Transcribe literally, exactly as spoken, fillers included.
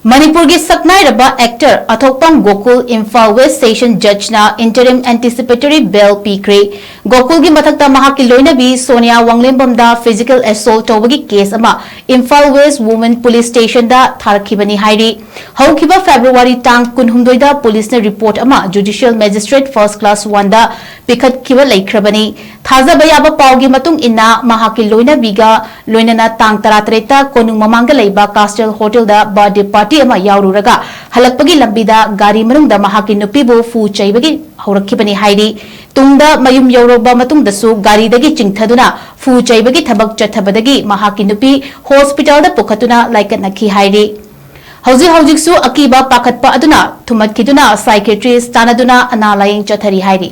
ꯃꯅꯤꯄꯨꯔꯒꯤ ꯁꯛꯅꯥꯏꯔꯕ actor ꯑꯊꯣꯛꯄꯝ Gokul Imphal West Session Judgeꯅ interim anticipatory bail ꯄꯤꯈ꯭ꯔꯦ꯫ ꯒꯣꯀꯨꯜꯒꯤ ꯃꯊꯛꯇ ꯃꯍꯥꯛꯀꯤ ꯂꯣꯏꯅꯕꯤ ꯁꯣꯅꯤꯌꯥ ꯋꯥꯡꯂꯦꯝꯕꯝꯗ physical assault ꯇꯧꯕꯒꯤ case ꯑꯃ ꯏꯝꯐꯥꯜ West Women Police Stationꯗ ꯊꯥꯔꯛꯈꯤꯕꯅꯤ ꯍꯥꯏꯔꯤ꯫ ꯍꯧꯈꯤꯕ February ꯇꯥꯡ ꯀꯨꯟꯍꯨꯝꯗꯣꯏꯗ policeꯅ report ꯑꯃ Judicial Magistrate First Class Oneꯗ ꯄꯤꯈꯠꯈꯤꯕ ꯂꯩꯈ꯭ꯔꯕꯅꯤ꯫ ꯊꯥꯖꯕ ꯌꯥꯕ ꯄꯥꯎꯒꯤ ꯃꯇꯨꯡ ꯏꯟꯅ, ꯃꯍꯥꯛꯀꯤ ꯂꯣꯏꯅꯕꯤꯒ ꯂꯣꯏꯅꯅ ꯇꯥꯡ ꯇꯔꯥꯇꯔꯦꯠꯇ ꯀꯣꯅꯨꯡ ꯃꯃꯥꯡꯗ ꯂꯩꯕ Castle Hotelꯗ birthday party ꯑꯃ ꯌꯥꯎꯔꯨꯔꯒ ꯍꯜꯂꯛꯄꯒꯤ ꯂꯝꯕꯤꯗ ꯒꯥꯔꯤ ꯃꯅꯨꯡꯗ ꯃꯍꯥꯛꯀꯤ ꯅꯨꯄꯤꯕꯨ ꯐꯨ ꯆꯩꯕꯒꯤ ꯍꯧꯔꯛꯈꯤꯕꯅꯤ ꯍꯥꯏꯔꯤ꯫ ꯇꯨꯡꯗ ꯃꯌꯨꯝ ꯌꯧꯔꯕ ꯃꯇꯨꯡꯗꯁꯨ ꯒꯥꯔꯤꯗꯒꯤ ꯆꯤꯡꯊꯗꯨꯅ ꯐꯨ ꯆꯩꯕꯒꯤ ꯊꯕꯛ ꯆꯠꯊꯕꯗꯒꯤ ꯃꯍꯥꯛꯀꯤ ꯅꯨꯄꯤ hospitalꯗ ꯄꯨꯈꯠꯇꯨꯅ ꯂꯥꯏꯀꯠꯅꯈꯤ ꯍꯥꯏꯔꯤ꯫ ꯍꯧꯖꯤꯛ ꯍꯧꯖꯤꯛꯁꯨ ꯑꯀꯤꯕ ꯄꯥꯈꯠꯄ ꯑꯗꯨꯅ ꯊꯨꯝꯃꯠꯈꯤꯗꯨꯅ psychiatrist ꯇꯥꯟꯅꯗꯨꯅ ꯑꯅꯥ ꯂꯥꯌꯦꯡ ꯆꯠꯊꯔꯤ ꯍꯥꯏꯔꯤ꯫